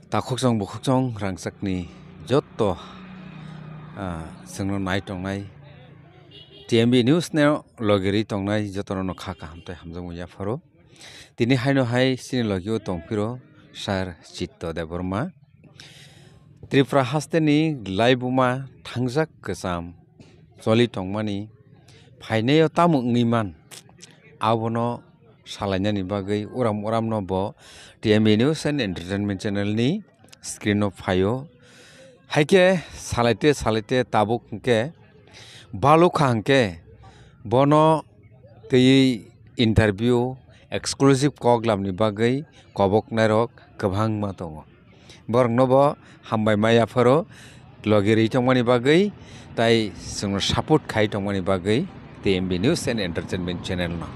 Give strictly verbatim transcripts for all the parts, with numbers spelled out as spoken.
Takhukchong bukhukchong rangchakni jotto, ah, chwngno nai tongnai T M B News no logi rwi tongnai jotono no kha kaham tei hamjakmung yapharo. Tini haino hai chini logio tongphiro Sir Chitto Debbarma. Tripura hasteni laibuma thangjak kwcham choli tongmani phainaio tamo wngwi man, abono salainani bagwi uram uramno bo T M B News and Entertainment Channel ni screen o phaio. Haikhe salaite salaite tabuk hwnkhe balukha hwnkhe bono twiwi interview, exclusive koklamni bagwi koboknairok kwbangma tongo. Borokno bo hambai ma yapharo logi rwi tongmani bagwi, tai chwngno support khai tongmani bagwi T M B News and Entertainment Channel no.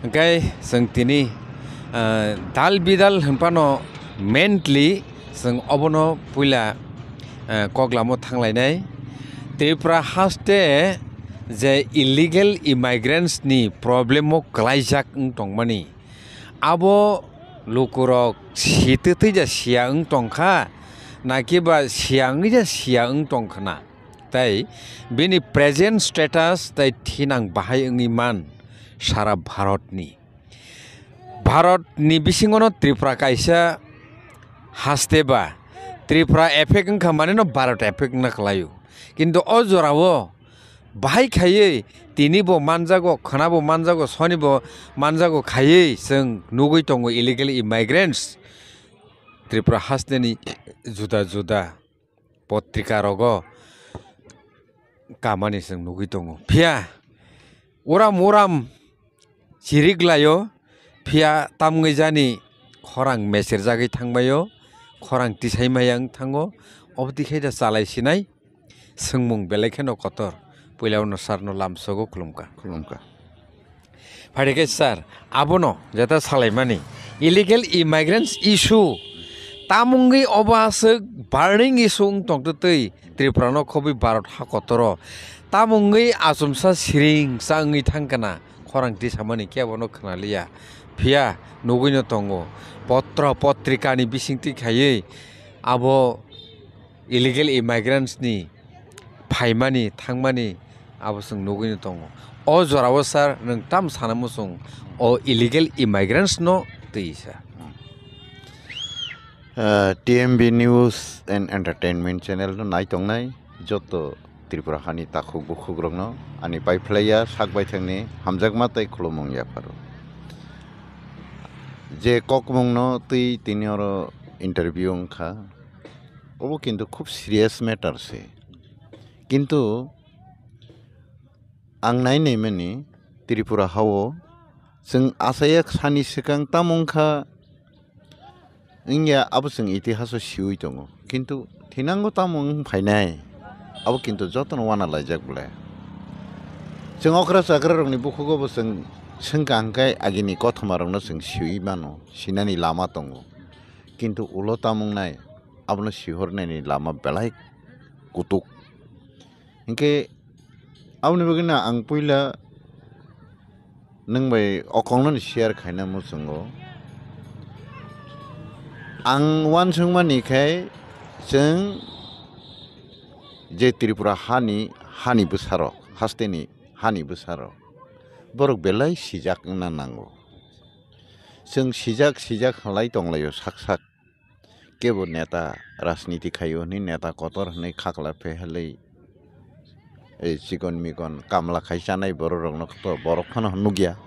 Hwnkhe chwng tini, ah, dal bidal hwnphano mainly chwng obono puila, ah, koklamo thanglainai. Tripura haste je illegal immigrants ni problem o kwlaijak wng tongmani, abo lukurok sitwtwi ja siya wng tongkha, nakiba siya wngwi ja siya wng tongkhna. Tei bini present status tei thinang bahai wngwi man sara Bharatni. Bharatni bisingono Tripura kaisa haste ba Tripura effect wngkha maneno Bharat effect wngna khlaio. Kintu o jorao bahai khaiwi tini bo manjago, khwna bo manjago, soni bo manjago khaiwi chwng nugwi tongo illegal immigrants Tripura hasteni juda juda potrika rogo kamani chwng nugwi tongo. Phiya uram uram chirik laio, phiya tamgwi jani khorang meserjagwi thangbaio, khorang tisai maya wng thango, obwtwi khe da chalai sinai. Swngmung belai kheno kotor. Puila uno sir no lamsogo khulumkha. Khulumkha. Phai khe sir, abono jeta salaimani illegal immigrants issue tamungwi obo aswk burning issue wng tongtwtwi Tripura no khobwi Bharat ha kotoro tamungwi achomsa siring cha wngwi thangkana khorang tisamani kebono khwnaliya. Phiya nugwino tongo, potro potrikani bisingtwi khaiwi abo illegal immigrants ni phaimani thangmani abo chwng nugwino tongo. O jorao sir, nwng tamo sana muchung o illegal immigrants no twi sir? Ah, T M B News and Entertainment Channel no nai tongnai joto Tripura hani takhuk bukhuk rokno ani paiphlaiya sak baithangni hamjakma tei khulumung yapharo. Je kokmungno twi tini oro interview wngkha, obo kintu khub serious matter se. Kintu ang nai naimani Tripura hao chwng achaiya sani swkang tamo wngkha, wngya abo chwng itihaso siwi tongo, kintu thinango tamo wng phainai, abo kintu jotono uana laijak bwle. Chwng okra chakra rokni bukhugo bo chwng swngkha hwnkhe agini kothoma rokno chwng siwi mano, sinani lama tongo, kintu ulo tamo wngnai abono sihornani lama belai kutuk. Hinkhe aboni bagwino ang puila nwng bai okongno ni share khaina muchungo. Ang uansukmani khe chwng je Tripura hani, hani bwsarok, hasteni hani bwsarok, borok belai sijak wngna nango. Chwng sijak sijak halai tonglaio sak sak. Kebo neta rajniti khaio hwnwi neta kotor hwnwi khakla phehelwi, ei chikon mikon kamla khai chanai borok rokno to borok phano nukya.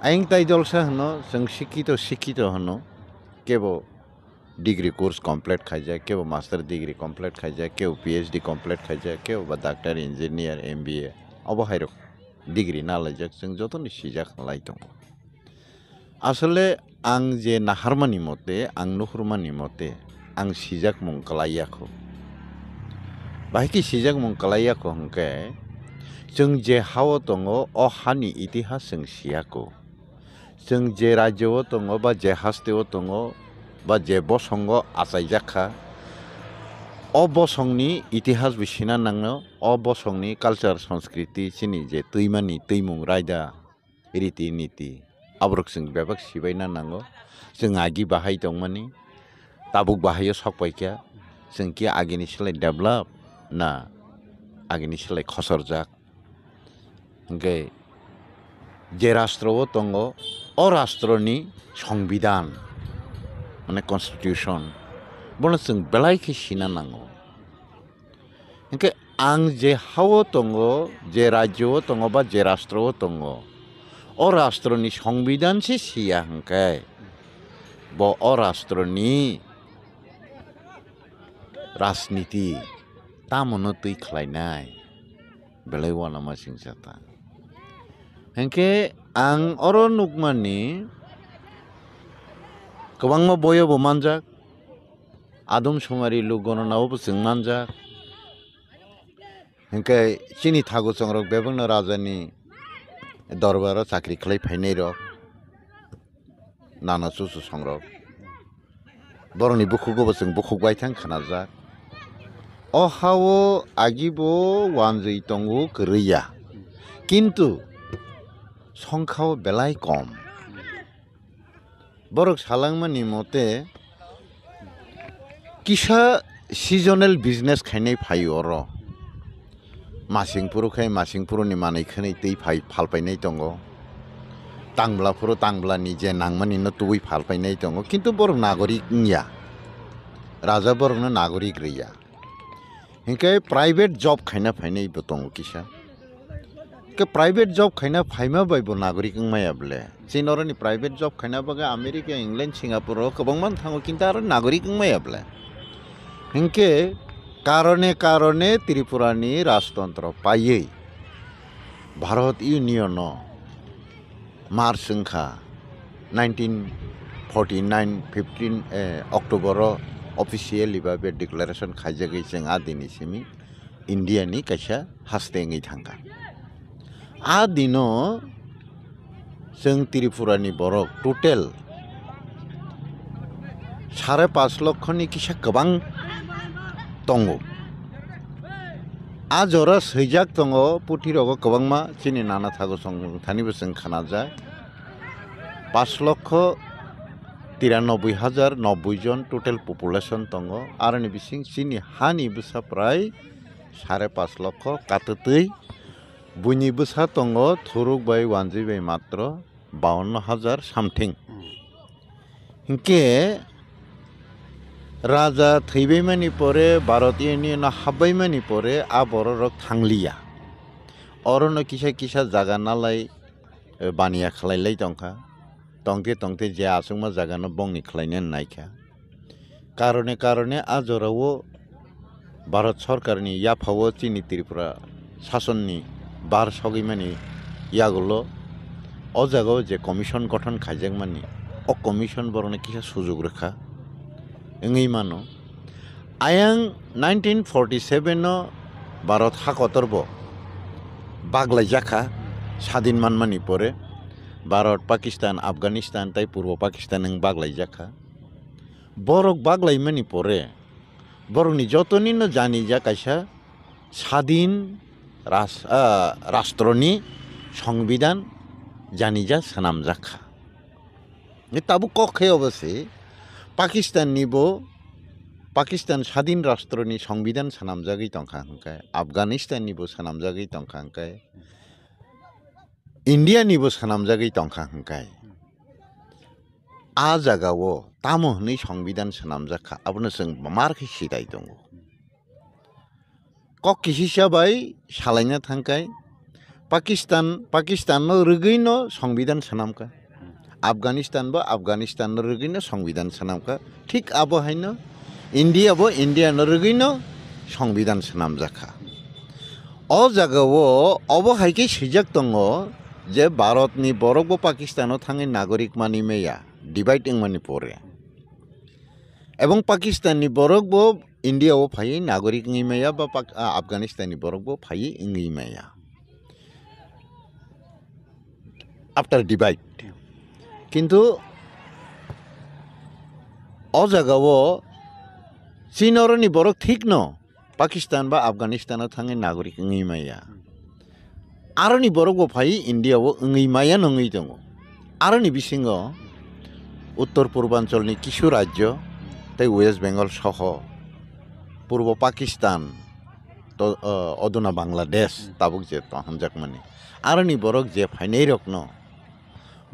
Ayang tai jolsa hwno chwng sikito sikito hwno, kebo degree course complete khaijak, kebo master degree complete khaijak, kebo P H D complete khaijak, kebo ba doctor, engineer, M B A, obo hairok degree nalaijak chwng jotoni sijak halai tongo. Asole ang je naharmani mote, ang nuhurmani mote, ang sijakmung kwlai yakho. Bahai khe sijakmung kwlai yakho hwnkhe, chwng je hao tongo, o hani itihas chwng siyakho. Chwng je rajyo o tongo, ba je haste o tongo, ba je bosongo achaijak kha, o bosongni itihas bo sina nango, o bosongni culture, sanskriti, chini je twimani twimung raida, riti niti, aborok chwng bebak sibaina nango. Chwng agi bahai tongmani, tabuk bahai o sok paikha, chwng khe agini slai develop na agini slai khosorjak? Hwnkhe je rastro o tongo, o rastro ni songbidan, mane constitution, bono chwng belai khe sina nango. Hwnkhe ang je ha o tongo, je rajyo o tongo ba je rastro o tongo, o rastro ni songbidan se siya hwnkhe bo o rastro ni rajniti tamo no twi khlainai? Belai uanama singsa ta. Hwnkhe ang oro nukmani kwbangma boyobo manjak, adum sumari luk gononao bo chwng manjak. Hwnkhe chini thagu chongrok bebakno rajani dorbaro chakri khlai phainairok, nana chuchu songrok, borokni bukhugo bo chwng bukhuk bai thang khnajak. O ha-o agibo wanjwi tongo kwrwi ya, kintu songkha-o belai kom. Borok salangmani mote kisa seasonal business khainai phaio oro. Masing phuru khai masing phuruni manwi khwnwi twi phai phalpainai tongo. Tangbla phuru tangbla ni je nangmani no tubui phalpainai tongo, kintu borok nagorik wngya. Raja borokno nagorik rwya. Hinkhe private job khaina phainai bo tongo kisa. Ke private job khaina phaima bai bo nagorik wngmaya ble? Chini oroni private job khaina bagwi America, England, Singapore o kwbangma thango, kintu aro nagorik wngmaya ble? Hinkhe karone karone Tripura ni rajtontro paiwi Bharat Union o March wngkha, nineteen forty nine fifteen, eh, October o officially ba be declaration khaijagwi chwng a dini simi India ni kaisa haste wngwi thangkha. A dino chwng Tripura ni borok total sare panch lokho ni kisa kwbang tongo. A jora swijak tongo, puthi rogo kwbangma chini nana thago song thani bo chwng khanajak. Panch lokho tiranoboi hajar nobboi jon total population tongo. Aroni bising chini hani bwsa prai sare panch lokho katwtwi. Buini bwsa tongo thuruk bai wanjwi bai matro bawanno hajar something. Hmm. Hinkhe raja thwibaimani pore, Bharat Union o habbaimani pore a bororok thangliya. Orono kisa kisa jaga nalai, eh, baniya khlailai tongkha. Tongte tongte je achukma jagano bongni khlainani naikha. Karone karone a jorao Bharat Sorkarni yaphao chini Tripura sasonni bar sogwimani yagulo o jagao je commission gothon khaijakmani, o commission borokno kisa sujuk rwkha wngwi mano. Ayang nineteen forty seven o Bharat hakotorbo baglaijakha, sadin manmani pore Bharat, Pakistan, Afghanistan tei Purbo Pakistan wng baglaijakha. Borok baglaimani pore borokni jotonino janija kaisa sadin ras-, ah, rastroni songbidan janija swnamjakha. Tabuk kok khe obo se Pakistanni bo, Pakistan sadin rastroni songbidan swnamjagwi tongkha hwnkhe, Afghanistanni bo swnamjagwi tongkha hwnkhe, Indiani bo swnamjagwi tongkha hwnkhe, a jagao tamo hwnwi songbidan swnamjak kha, abono chwng mar khe sidai tongo. Kok kisisa bai salaina thangkhe Pakistan, Pakistanno rwgwino songbidan swnamkha, Afghanistan bo Afghanistanno rwgwino songbidan swnamkha, thik abo haino India bo Indiano rwgwino songbidan swnamjakha. O jagao obo hai khe swijak tongo je Bharatni borok bo Pakistano thangwi nagorik manwi maya, divide wngmani pore. Ebong Pakistanni borok bo Indiao phaiwi nagorik wngwi maya ba Pak-, ah, Afghanistanni borok bo phaiwi wngwi maya. After divide. Kintu o jagao chini oroni borok thikno Pakistan ba Afghanistano thangwi nagorik wngwi maya. Aroni borok bo phaiwi Indiao wngwi maya no wngwi tongo. Aroni bisingo Uttor Purbancholni kisu rajyo tei West Bengal soho Purbo Pakistan, to, o, oduna Bangladesh, hmm, tabuk je tong hamjakmani. Aroni borok je phainairokno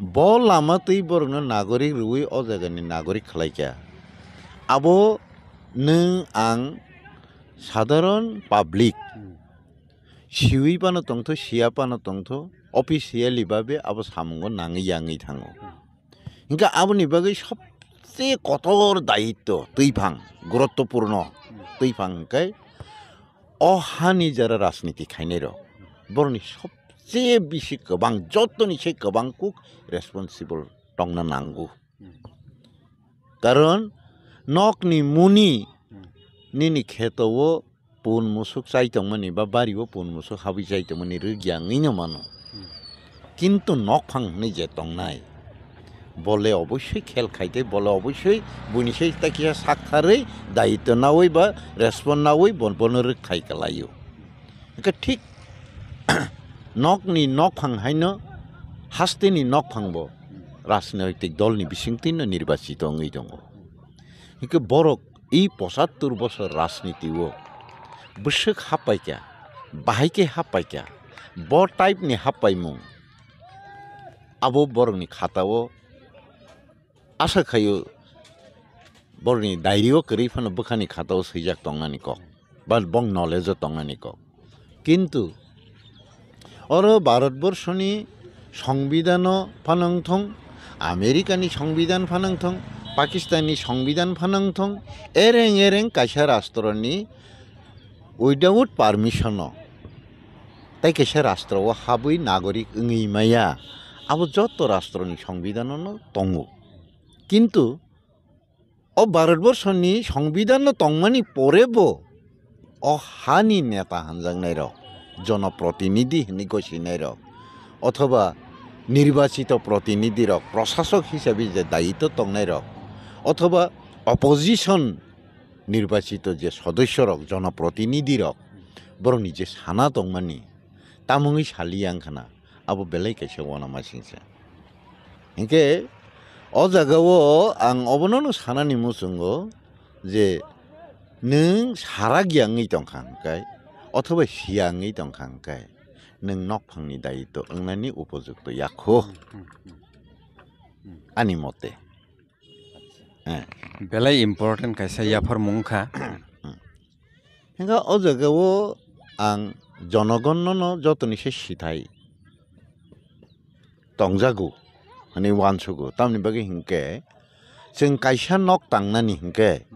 bo lama twi borokno nagorik rwui o jagani nagorik khlaikha. Abo nwng ang sadharon public, hmm, siwi phano tongtho, siya phano tongtho, officially babe abo samungo nangwi yangwi thango. Hmm. Hinkhe aboni bagwi sobse kotor dayitto twiphang, guruttopurno twiphang hinkhe o hani jara rajniti khainairok, borokni sobse bisi kwbang, jotoni se kwbang kuk responsible tongna nango. Karon nokni muni nini kheto o pun musuk chai tongmani ba bari o pun musuk habwi chai tongmani rwgyangwino mano. Hmm. Kintu nokphang hwnwi je tongnai, bole oboisoi khel khai tei bole oboisoi buini se tai kisa sak tharwi dayitto naui ba respond naui bo-, bono rwkthai kwlaio. Hwnkhe thik nokni nokphang haino hasteni nokphangbo rajnoitik dolni bisingtwino nirbachito wngwi tongo. Hwnkhe borok i pochattor bosor rajniti o bwswk happaikha, bahai khe happaikha, bo type ni happaimung abo borokni khata o asa khaio, borokni diary o kwrwi phano bwkhani khata o swijak tongnani kok. Ba bong knowledge o tongnani kok. Kintu oro Bharatborsoni Songbidan o phano wngthong, America ni Songbidan phano wngthong, Pakistan ni Songbidan phano wngthong, ereng ereng kaisa rastroni without permission o tei kaisa rastro o habwi nagorik wngwi maya, abo joto rastroni Songbidan o no tongo. Kintu o Bharatborsoni Songbidan no tongmani pore bo o hani neta hanjaknairok, jonoprotinidhi hinwi gosinairok, othoba nirbachito protinidhirok, prosasok hisabe je dayitto tongnairok, othoba opposition nirbachito je sodosyorok, jonoprotinidhirok, borokni je sana tongmani, tamungwi saliya wngkhana, abo belai kaisa uanamasingcha. Hinkhe o jagao ang obono no sanani muchungo je nwng sarak ya wngwi tongkha hinkhe, othoba siya wngwi tongkha hinkhe, nwng nokphangni dayitto wngnani upojukto yakho. Hmm, hmm, hmm, hmm. Ani mote. Eh. Belai important kaisa yapharmung wngkha. Hinkhe o jagao ang jonogonno no jotoni se sithai tongjago hwnwi uansugo. Tamni bagwi hinkhe chwng kaisa nok tangnani hinkhe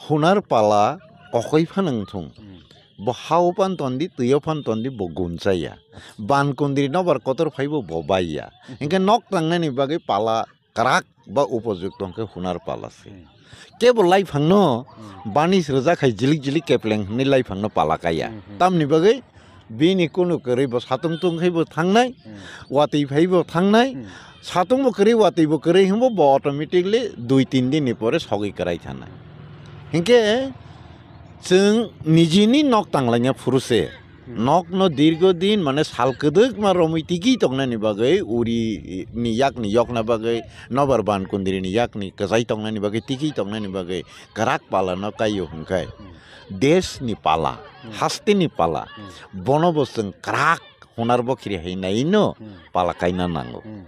hunar pala kokoi phano wngthung. Hmm. Bo ha-o phano tondi, twi-o phano tondi, bo gun chaya. Ban kundri nobar kotor phaibo bo baiya. Hmm. Hinkhe nok tangnani bagwi pala kwrak ba upojukto hwnkhe hunar pala se. Hmm. Kebo laiphangno, hmm, banis rwjak hai jilik jilik kepleng hwnwi laiphangno pala kaiya. Hmm, hmm. Tamni bagwi bini kunu kwrwi bo satung tung khai bo thangnai, hmm, watwi phai bo thangnai, hmm, satung bo kwrwi, watwi bo kwrwi hwnbo bo automatically dui tin din ni pore sogwi kwrai thanai. Hinkhe chwng nijini nok tanglaina phuru se, hmm, nokno dirgo din, mane, sal kwdwkma romwi tiki tongnani bagwi, uri ni yakni yokna bagwi, nobar ban kundri ni yakni kwchai tongnani bagwi, tiki tongnani bagwi kwrak pala no kaio hwnkhe, hmm, desh ni pala, hmm, haste ni pala, hmm, bono bo chwng kwrak hunar bo khiri hai nai no, hmm, pala kaina nango. Hmm.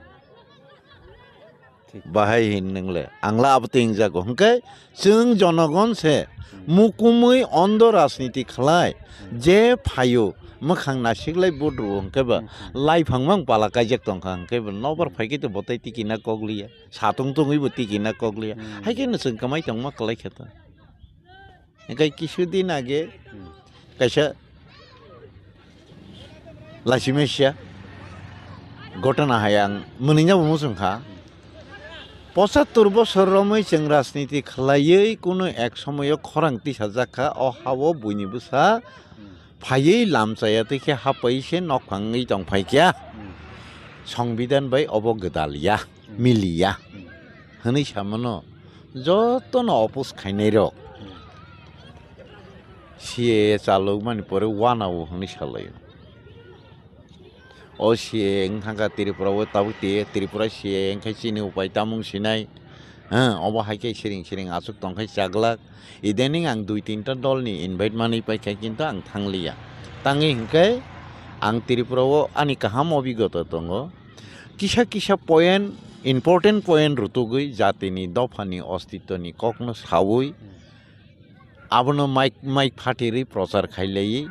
Thik. Bahai hin nwngle, ang la abo tei wngjago. Hwnkhe chwng jonogon se, hmm, mukumui ondo rajniti khlai, hmm, je phaio, mwkhang nasiklai vote rwo hwnkhe ba, hmm, hmm, laiphang mang pala kaijak tongkha hwnkhe ba, nobar phaikhe to botai tikina kokliya, satung tungwi bo tikina kokliya. Hmm. Hai kheno chwng kwmai tongma kwlai khe to. Hinkhe kisu din age, hmm, kaisa lachimesia gotona hai ang mwnwino bo muchung kha. Pochattor bosor romwi chwng rajniti khlaiwi kunu ek somoyo khorang tisajak kha, o ha-o buini bwsa phaiwi lamchaya twi khe hapai se nokphang wngwi tong phai kha. Hmm. Songbidan bai obo gwdal ya, hmm, mili ya, hmm, hwnwi samano jotono oppose khainairok, hmm, C A A chalokmani pore uanao hwnwi salaio. O C A A wngkha kha Tripura o, tabuk Tripura C A A wngkha chini upai tamung sinai. Hwng, obo hai khe siring siring aswk tong khe chaglak. Idaning ang dui tinta dolni invite manwi paikha, kintu ang thangliya. Tangwi hwnkhe ang Tripura o ani kaham obigota tongo. Kisa kisa point, important point rutugwi jatini dophani ostitoni kokno sawi abono mic, mic phatirwi prochar khailaiwi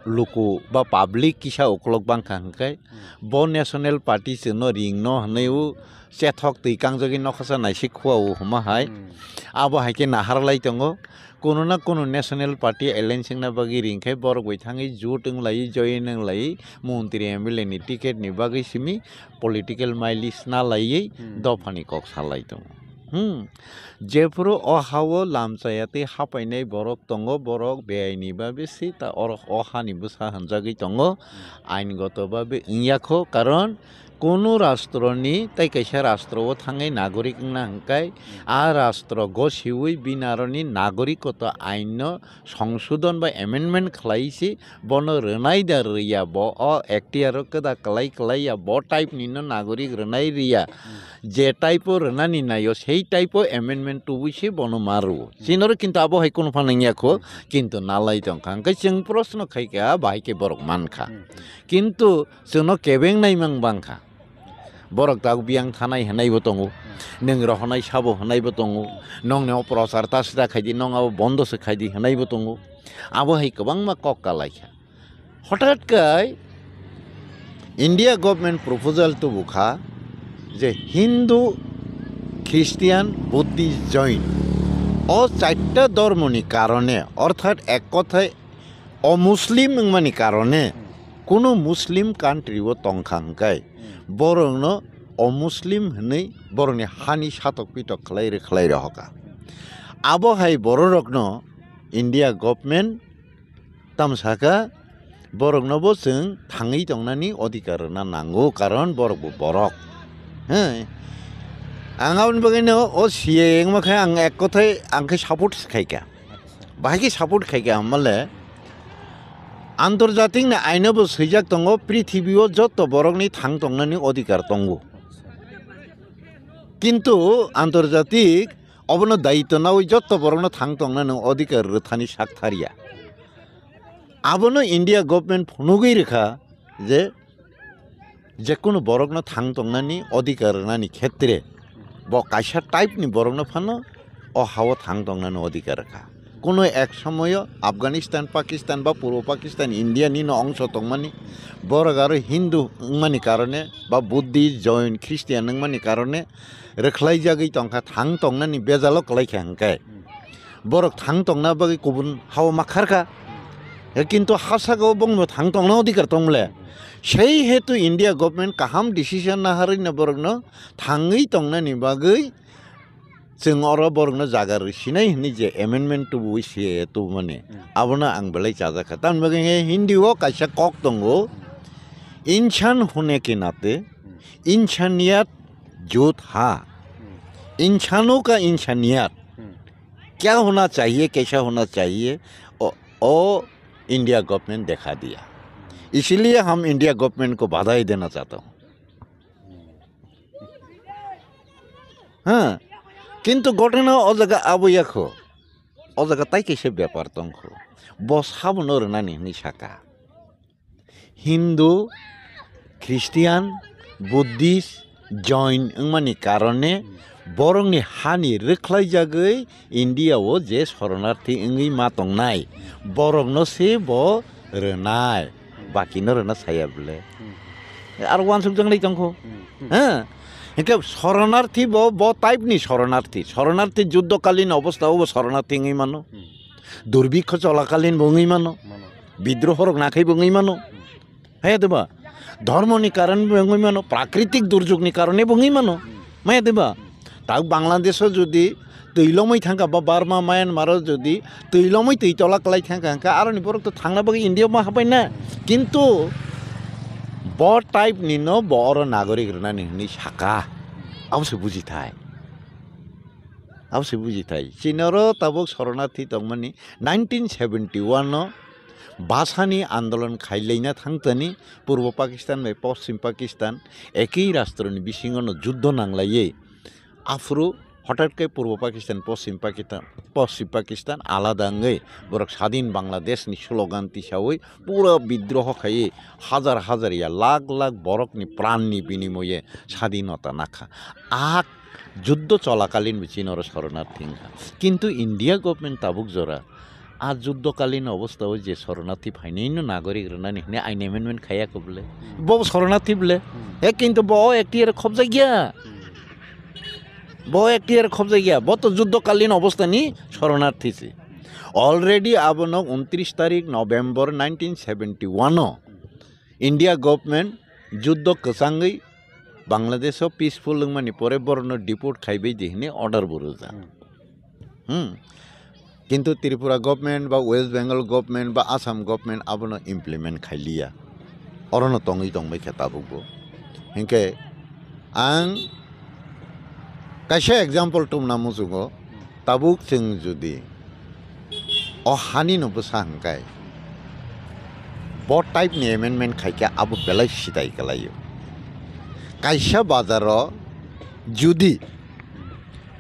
luku ba public kisa uklok bangkha hwnkhe bo National Party chwngno ringno hwnwi o chethok twi kangjagwi nokhasa naisik khua o hwma hai. Hmm. Abo hai khe naharlai tongo. Kunu na kunu National Party alliance wngna bagwi ringkhe borok bai thangwi jut wnglaiwi, join wnglaiwi, montri M L A ni ticket ni bagwi simi political mileage na laiwi Hmm. dophani kok salai tongo. Hmm. Jephuru o ha-o lamchaya tei hapainai borok tongo, borok beaini babe se ta oro o hani bwsa hwnjagwi tongo, Hmm. aingoto babe wngya kho, karon kunu rastroni tei kaisa rastro o thangwi nagorik wngna hwnkhe Hmm. a rastro gosiwi bini aroni nagorikoto ain no songsodon ba amendment khlai se bono rwnai da rwya, bo o Ekhtiar o kwda kwlai kwlai ya, bo type ni no nagorik rwnai rwya. Hmm. Je type o rwnani naio, sei type o amendment tubui se bono ma rwo. Hmm. Chinoro kintu abo hai kunu phano wngya kho, Hmm. kintu nalai tongkha. Hwnkhe chwng proshno khai kha, bahai khe borok man kha. Hmm, hmm. Kintu chwngno kebeng naimang bang kha. Borok tabuk biyang thanai hwnaibo tongo, nwng rohornai sabo hwnaibo tongo, nongni o prochar ta sita khaidi, nong abo bondo se khaidi hwnaibo tongo. Abo hai kwbangma kok kalaikha. Hothat kai India government proposal tubukha je Hindu, Christian, Buddhist, Jain o charta dhormoni karone, orthat ek kothai o Muslim wngmani karone, Hmm. kunu Muslim country o tongkha hwnkhe, Hmm. borokno o Muslim hwnwi borokni hani satok pitok khlai rw khlai rohokha. Abo hai bororokno India government tamo sakha, boroknobo chwng thangwi tongnani odhikar rwna nango, karon borokbo borok. He. Ang aboni bagwino o C A A wngma khe ang ek kothai ang khe support khaikha. Bahai khe support khaikha hwnmale, antorjatik ni aino bo swijak tongo, prithibi o joto borokni thang tongnani odhikar tongo. Kintu antorjatik obono daitw nawi joto borokno thang tongnani odhikar rwthani sak tharya. Abono India government phunugwi rwkha je jekunu borokno thang tongnani odhikar rwnani khetre bo kaisa type ni borokno phano o ha-o thang tongnani odhikar rwkha. Kuno ek somoyo Afghanistan, Pakistan ba Purbo Pakistan, India ni no ongso tongmani, borok aro Hindu wngmani karone ba Buddhist, Jain, Christian wngmani karone rwkhlaijagwi tongkha, thang tongnani bejalo kwlaikha hwnkhe. Borok thang tongna bagwi kubun ha-o ma kharkha. He kintu ha saka o bongno thang tongna odhikar tongmole. Sei hetu India government kaham decision naharwi no borokno thangwi tongnani bagwi chwng oro borokno jaga rwsinai hwnwi je amendment tubuwi C A A tubumani. Hmm. Abono ang belai chajakha. Tamni bagwi he Hindi o kaisa kok tongo. Hmm. Insan hone ke nate, Hmm. insaniyat jut ha. Hmm. Insano ka insaniyat. Hmm. Kya hona chahiye, kaisa hona chahiye, o, o India government dekha diya. Hmm. Isiliye hum India government ko badhai dena chahta hu. Hmm. Ha, kintu ghotona o jaga abo yakho. O jaga tai kaisa bepar tongkho. Bo sabono rwnani hwnwi saka. Hindu, Christian, Buddhist, Jain wngmani karone borokni hani rwkhlaijagwi India o je soronarthi wngwi ma tongnai, borokno se bo rwnai, bakino rwna saya bwle. Hmm. Aro uansukjaknai tongkho. Hmm. Hmm. Ha? Hingke soronarthi bo, bo type ni soronarthi. Soronarthi juddokalin obostha o bo soronarthi wngwi mano. Hmm. Durbikho cholakalin bo wngwi mano. Mano. Bidroho rok nakhai bo wngwi mano. Hmm. Haya diba? Dhormo ni karon bo wngwi mano, prakritik durjog ni karone bo wngwi mano. Hmm. Maya diba? Hmm. Tak Bangladesh o jodi twi lomwi thangkha ba Burma, Myanmar o jodi twi lomwi twi tola kwlai thangkha, hwnkhe aroni borok to thangna bagwi India o ma habai na. Kintu bo type ni no bo oro nagorik rwnani hwnwi saka. Abo se bujithai. Abo se bujithai. Chini oro tabuk soronarthi tongmani nineteen seventy one o basani andolon khailaina thangtani Purbo Pakistan bai Poschim Pakistan ekei rastro ni bisingo no juddo nanglaiwi aphuru Hothot khe Purbo Pakistan, Poschim Pakistan, Poschim Pakistan alada wngwi borok sadin Bangladesh ni slogan tisawi pura bidroho khaiwi hajar hajar ya lakh lakh borok ni pran ni binimoye sadinota nakha. A juddo cholakalin bo chini oro soronarthi wngkha. Kintu India government tabuk jora a juddo kalin obostha o je soronarthi phainai no nagorik rwnani hwnwi ain amendment khaiya kho bole. Hmm. Bo soronarthi bole. Hmm. He kintu bo ekti ere khobjakya. Hmm. Bo ekti ere khobjakya. Bo to juddo kalin obostha ni soronarthi se. Already abono untris tarik November nineteen seventy one o India government juddo kwchangwi Bangladesh o peaceful wngmani pore borokno deport khaibai di hwnwi order bo rwjak. Hmm. Hmm. Kintu Tripura government ba West Bengal government ba Assam government abono implement khailiya. Orono tongwi tongbai khe tabukbo. Hinkhe ang kaisa example tumna muchungo, tabuk chwng jodi o hani no bwsa hwnkhai bo type ni amendment khaikhe abo belai sidai kwlaio. Kaisa bazaro jodi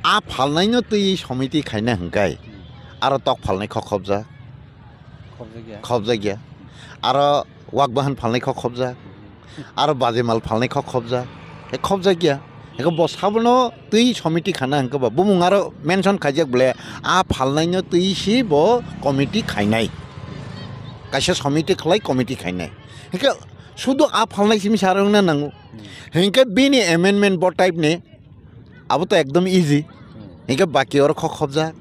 a phalnaino twi somiti khaina hwnkhai aro tok phalnai kho khobjak. Khobjakya. Khobjakya. Aro wak bahan phalnai kho khobjak. Aro bajemal phalnai kho khobjak. He khobjakya. Eko bo sabono twi somiti khana hwnkhe ba bumung aro mention khaijak bole a phalnaino twi si bo committee khainai. Kaisa somiti khlai committee khainai. Hwnkhe sudu a phalnai simi sarwngna nango. Hmm. Hwnkhe bini amendment bo type ni abo to ekdom easy. Hmm. Hwnkhe baki oro kho khobjak.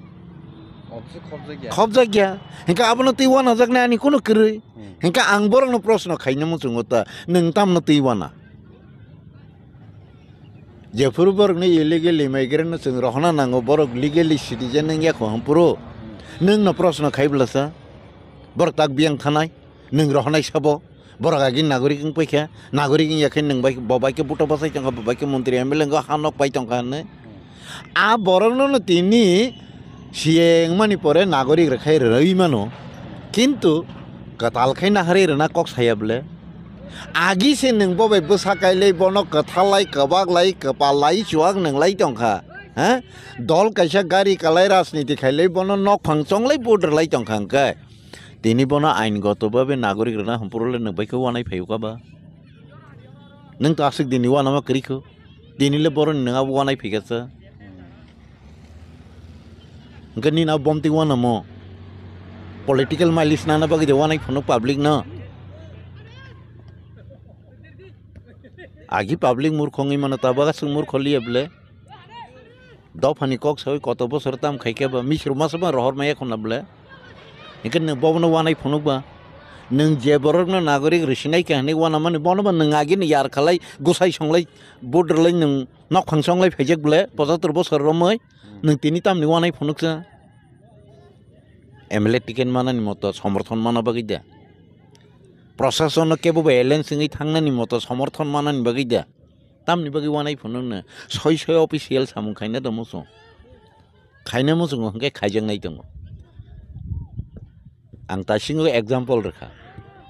Obviously khobjakya. Khobjakya. Hwnkhe abono twi wanajaknai ani kuno kwrwi. Hmm. Hwnkhe ang borokno proshno khaina muchungo ta, nwng tamno twi wana? Jephuru borokno illegal immigrant no chwng rohorna nango, borok legally citizen wngya kho hwnphuru. Hmm. Nwngno proshno khai bwlasa? Borok tak biyang thanai, nwng rohornai sabo? Borok agi nagorik wng paikha, nagorik wng yakhe nwng bai, bo bai khe buto bwsai tongkha, bo bai khe montri M L A wngkha, ha nok pai tongkha hwnwi. A borokno no tini C A wngmani pore nagorik rwkhai rwui mano, kintu kwtal khai naharwi rwna kok saya bole. Agi se nwng bo bai bwsa kailai, bono kwthal lai, kwbak lai, kwpal lai, chuak nwng lai tongkha, ha? Dol kaisa gari kalai rajniti khailai, bono nokphang chonglai vote rwlai tongkha hwnkhe. Tini bono aingoto babe nagorik rwna hwnphuru le nwng bai khe wanai phaio kha ba? Nwng to aswk dini wanama kwrwi kho. Tini le boroni nwng abo wanai phai kha sa. Hwnkhe nini abo bomtwi wanamo? Political mileage nana bagwi de wanai phunuk public no. Agi public murkho wngwi mano, tabuk aswk murkho liya bole. Dophani kok sawi koto bosor tam khaikhe ba misru masa ba rohor maya khuna bole. Hwnkhe nwng bobono wanai phunuk ba. Nwng je borokno nagorik rwsinai kha hwnwi wanamani bono ba nwng agini yar khalai, gusai songlai, vote rwlai nwng nokphang songlai phaijak bole, pochatur bosor romwi. Hmm. Nwng tini tamni wanai phunuksa? M L A ticket manani moto somorthon mana bagwi da? Prosasono kebo ba alliance wngwi thangnani moto somorthon manani bagwi da? Tamni bagwi wanai phunukno soi soi official samung khaina tongmo chwng. Khaina muchungo hwnkhe khaijaknai tongo. Ang taisingo example rwkha.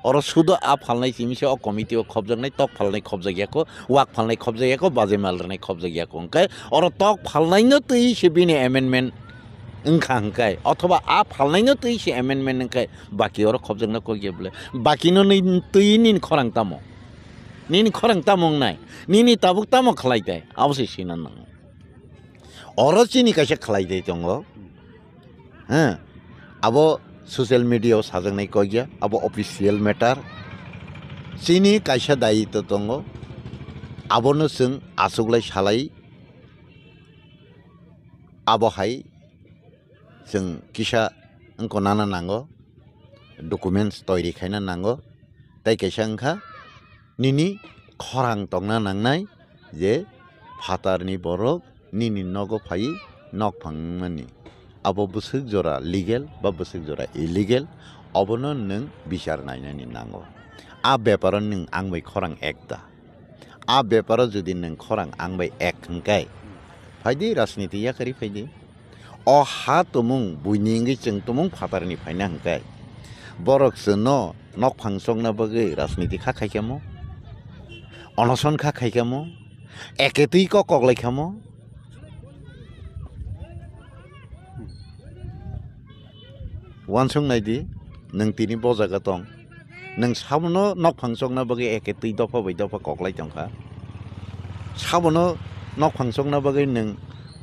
Oro sudo a phalnai simi se o committee o khobjaknai, tok phalnai khobjakya kho, wak phalnai khobjakya kho, bajai mal rwnai khobjakya kho. Hwnkhe oro tok phalnaino twi se bini amendment wngkha hwnkhe, othoba a phalnaino twi se amendment wngkhe, baki oro khobjakna kok ya bole. Bakino nini twi nini khorang tamo? Nini khorang tamo wngnai? Nini tabuk tamo khlai tai? Abo se sina nango. Oro chini kaisa khlai tei tongo. He, abo social media o sajaknai kok ya, abo official matter. Chini kaisa dayitw tongo. Abono chwng achuklai salai. Abo hai chwng kisa wngkho nana nango. Documents toiri khaina nango. Tei kaisa wngkha nini khorang tongna nangnai je phatarni borok nini nogo phai nokphang wngmani. Abo bwswk jora legal ba bwswk jora illegal, obono nwng bichar nainani nango. A beparo nwng ang bai khorang ek da? A beparo jodi nwng khorang ang bai ek hwnkhe, phaidi rajniti yakarwi phaidi. O ha tumung buini wngwi chwng tumung phatarni phaina hwnkhe, borok chwngno nokphang chokna bagwi rajniti kha khaikha mo, onoson kha khaikha mo, eketwi kok koklai kha mo. Uansuk nai di, nwng tini bo jaga tong. Nwng sabono nokphang chokna bagwi eke twi dopha bai dopha koklai tongkha. Sabono nokphang chokna bagwi nwng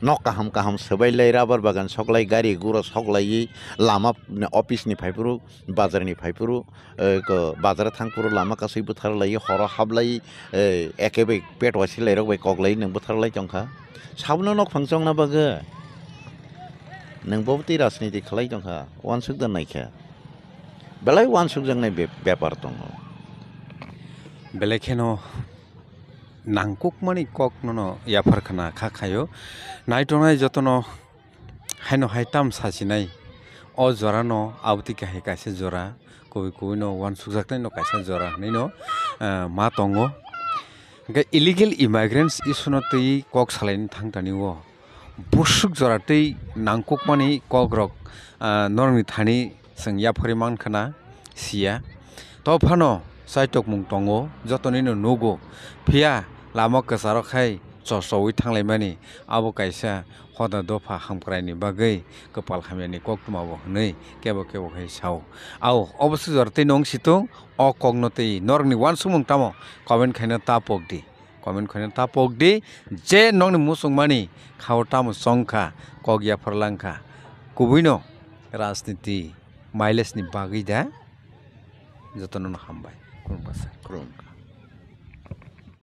nok kaham kaham swbai lai, rubber bagan soklai, gari gura soklaiwi, lama, office ni phaiphuru, bazar ni phaiphuru, eh, ko bazar thangphuru lama kasui bwthar lai, horo hablai, eh, eke bai pet wasilai rok bai koklai nwng bwthar lai tongkha. Sabono nokphang chokna bagwi nwng bo twi rajniti khlai tongkha, uansuk da naikha. Belai uansukjaknai be-, bepar tongo. Belai kheno nangkukmani kok nono yaphar khna kha khaio. Naitongnai jotono haino hai tam sachinai. O jorano abotwi kahai kaisa jora, kubui kubui no uansukjaknai no kaisa jora hinwi no, ah, ma tongo. Hwnkhe illegal immigrants issue no twi kok salaini thang tani o. Busuk jora twi nangkukmani kokrok, ah, norokni thani chwng yapharwi mankha na siya. To phano chaitokmung tongo, jotonino nugo. Phiya lama kwcharo khai chosowi thanglaimani abo kaisa hoda dopha hamkraini bagwi kwpal hamyani koktwma bo hwnwi kebo kebo khai sao. Ao, obo se jora twi nung situng, o kokno twi norokni uansukmung tamo comment khaina ta pok di. Comment khaina ta pok di, je nokni muchungmani khao tamo chongkha, kok yaphar langkha. Kubuino rajniti mileage ni bagwi da jotono no hambai. Khulumkha sir. Khulumkha.